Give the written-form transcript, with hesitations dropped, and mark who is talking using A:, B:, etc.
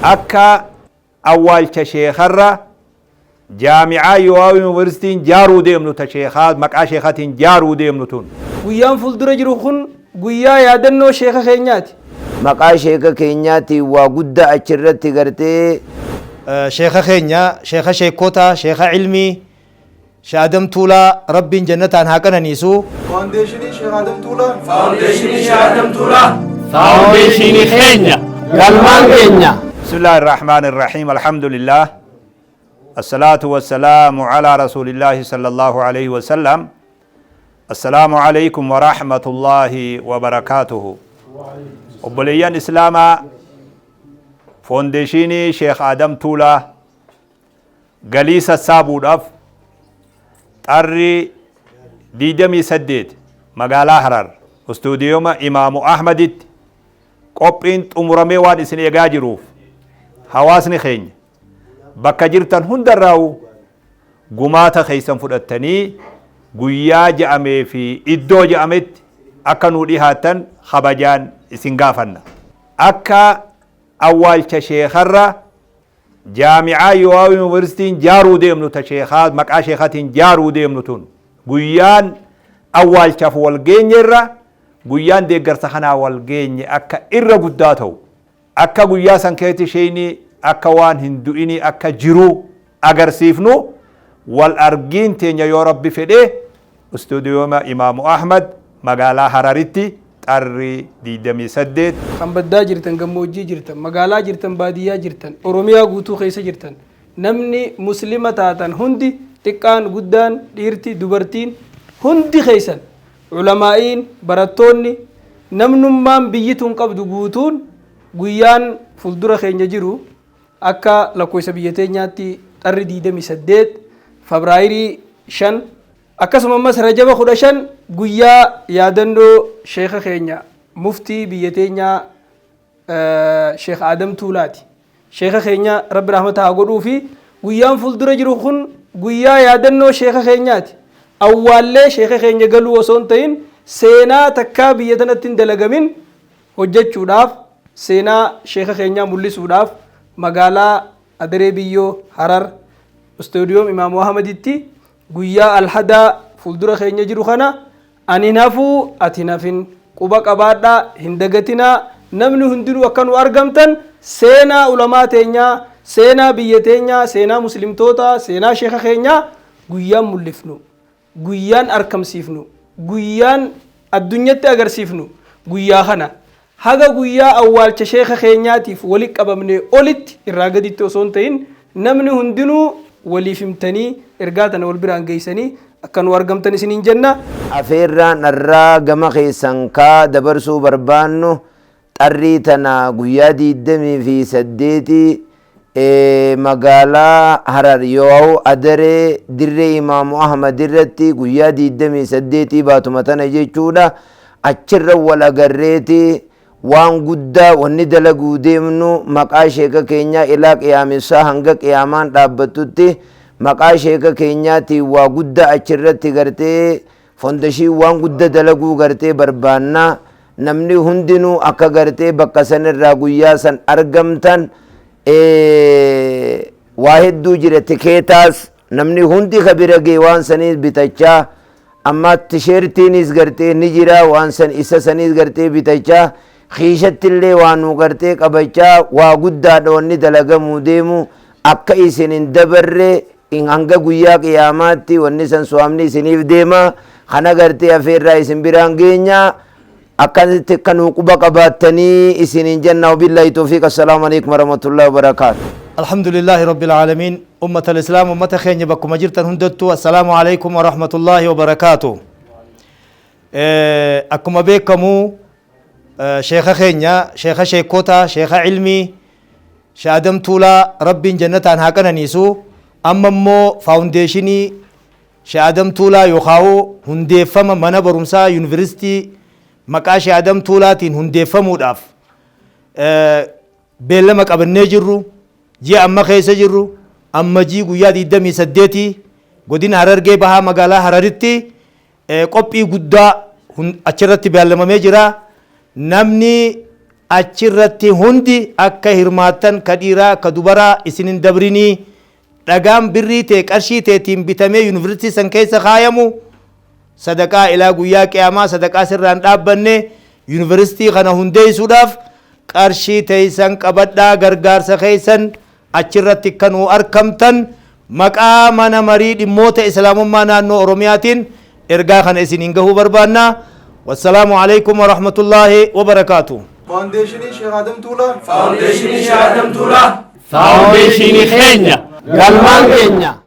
A: Akka awwaalcha sheekharra jaamicaa Yowaaw Yuunivarsiitiin jaaruu deemnu ta sheekhaa maqaa sheekhatiin jaaruu deemnu tun.
B: Guyyaan fuuldura jiru kun guyyaa yaadannoo sheeka keenyaati.
C: Maqaa sheeka keenyaatiin waa guddaa achirratti gartee.
D: Sheeka keenya, sheeka sheekkotaa, sheeka ilmii, Sheekh Adam Tuulaa Rabbiin jannataan haa qananiisu.
E: Faawundeeshinii Sheekh Adam Tuulaa.
F: Faawundeeshinii Sheekh Adam Tuulaa.
G: Faawundeeshinii keenya galmaan keenya.
A: بسم الله الرحمن الرحيم، الحمد لله، الصلاة والسلام على رسول الله صلى الله عليه وسلم. السلام عليكم ورحمة الله وبركاته. Obboleeyyan Islaamaa، foondeeshinii Sheekh Adam Tuulaa galii sassaabuudhaaf xarri 28 magaalaa Harar istuudiyooma Imaamu Ahmaditti qophiin xumuramee waan isin eegaa jiruuf, hawaasni keenya bakka jirtan hundarraa'u gumaata keessan fudhattanii guyyaa je'amee fi iddoo je'ametti akka nuu dhihaattan kabajaan isin gaafanna. Akka awwaalcha sheekharra jaamicaa Yowaaw Yuunivarsiitiin jaaruu deemnu ta sheekhaa maqaa sheekhatiin jaaruu deemnu tun, guyyaan awwaalchaaf wal geenye irra guyyaan deeggarsa kanaa wal geenye akka irra guddaa ta'u, akka guyyaa san keessatti sheeyni akka waan hin du'inii akka jiru agarsiifnu, wal argiin teenya yoo Rabbi fedhe istuudiyooma Imaamu Ahmad magaalaa Hararitti xarri 28.
B: Kan baddaa jirtan, gammoojjii jirtan, magaalaa jirtan, baadiyyaa jirtan, Oromiyaa guutuu keessa jirtan, namni Muslima taatan hundi, xiqqaan, guddaan, dhiirti, dubartiin, hundi keessan, ulamaa'iin, barattoonni, namnummaan biyyi tun qabdu guutuun, guyyaan fuuldura keenya jiru akka lakkoofsa biyya teenyaatti xarri 28, Febraayirii 5, akkasuma ammas Rajaba 15, guyyaa yaadannoo sheeka keenya, muftii biyya teenyaa, Sheekh Adam Tuulaati. Sheeka keenya Rabbi rahmata haa godhuu fi guyyaan fuuldura jiru kun guyyaa yaadannoo sheeka keenyaati. Awwaallee sheeka keenya galuu osoo hin ta'in, seenaa takkaa biyya tanatti hin dalagamin hojjechuudhaaf, seenaa sheeka keenyaa mul'isuudhaaf, magaalaa Adaree Biyyoo Harar istuudiyoom Imaamu Ahmaditti guyyaa Alhadaa fuuldura keenya jiru kana ani hin hafuu, ati hin hafin, quba qabaadhaa, hin dagatinaa. Namni hundinuu akka nu argamtan, seenaa ulamaa teenyaa, seenaa biyya teenyaa, seenaa Muslimtootaa, seenaa sheeka keenyaa guyyaan mul'ifnu, guyyaan arkamsiifnu, guyyaan addunyatti agarsiifnu guyyaa kana. Haga guyyaa awwaalcha sheeka keenyaatiif wali qabamne olitti irraa gaditti osoo hin ta'in, namni hundinuu waliif himtanii ergaa tana wal biraan geessanii akka nu argamtan isiniin jenna.
C: Afeerraan irraa gama keessan kaa dabarsuu barbaannu, xarrii tana guyyaa 28 magaalaa Harar yoo Adaree dirree Imaamu Ahmad irratti guyyaa 28 baatuma tana jechuudha, achirra wal agarreeti waan guddaa wanni dalaguu deemnu maqaa sheeka keenyaa ilaa qiyaamessaa, hanga qiyaamaan dhaabbattutti maqaa sheeka keenyaatiin waa guddaa achirratti gartee foundation waan guddaa dalaguu gartee barbaanna. Namni hundinuu akka gartee bakka sanirraa guyyaa san argamtan. Waa hedduu jira, tikeetaas namni hundi ka bira ga'e waan saniis bitachaa, amma tisheertiinis gartee ni jira, waan san isa saniis gartee bitachaa, kiishatti illee waa nu gartee qabachaa, waa guddaadha wanni dalagamuu deemu. Akka isin hin dabarre, hanga guyyaa qiyaamaatti wanni san su'amni isiniif deema. Kana gartee afeerraa isin biraan geenya, akkasitti akka nuu quba qabaattanii isiniin jenna. وبالله التوفيق. السلام عليكم ورحمة الله وبركاته.
D: الحمد لله رب العالمين. أمة الإسلام، أمة خيني بكم جرتن هندتو، السلام عليكم ورحمة الله وبركاته. Akkuma beekamu sheeka keenya، sheeka sheekota، sheeka ilmii، Sheekh Adam Tuulaa Rabbiin jannataan haa qananiisu, amma immoo faawundeeshinii Sheekh Adam Tuulaa yookaan hundeeffama mana barumsaa yuunivarsiitii maqaa Sheekh Adam Tuulaatiin hundeeffamuudhaaf beellama qabannee jirru, ji'a amma keessa jirru Ammajii guyyaa 28 godina Harargee Bahaa magaalaa Hararitti qophii guddaa achirratti beellamamee jira. Namni Achirratti hundi akka hirmaattan, ka dhiiraa ka dubaraa isin hin dabrinii. Dhagaan birrii ta'e qarshii ta'eetiin bitamee yuunivarsiitii san keessa kaayamu sadaqaa ilaa guyyaa qiyaamaa sadaqaa sirraan dhaabbanne. Yuunivarsiitii kana hundeessuudhaaf qarshii teessan qabadhaa, gargaarsa keessan achirratti kanuu arkamtan maqaa mana marii dhimmoota islaamummaa naannoo Oromiyaatiin ergaa kana isiniin gahuu barbaannaa. Wassalaamu alaikum warahmatullaahi wabarakaatu.
E: Faawundeeshinii Sheekh Adam Tuulaa.
F: Faawundeeshinii Sheekh Adam Tuulaa.
G: Faawundeeshinii keenya. Galmaan keenya.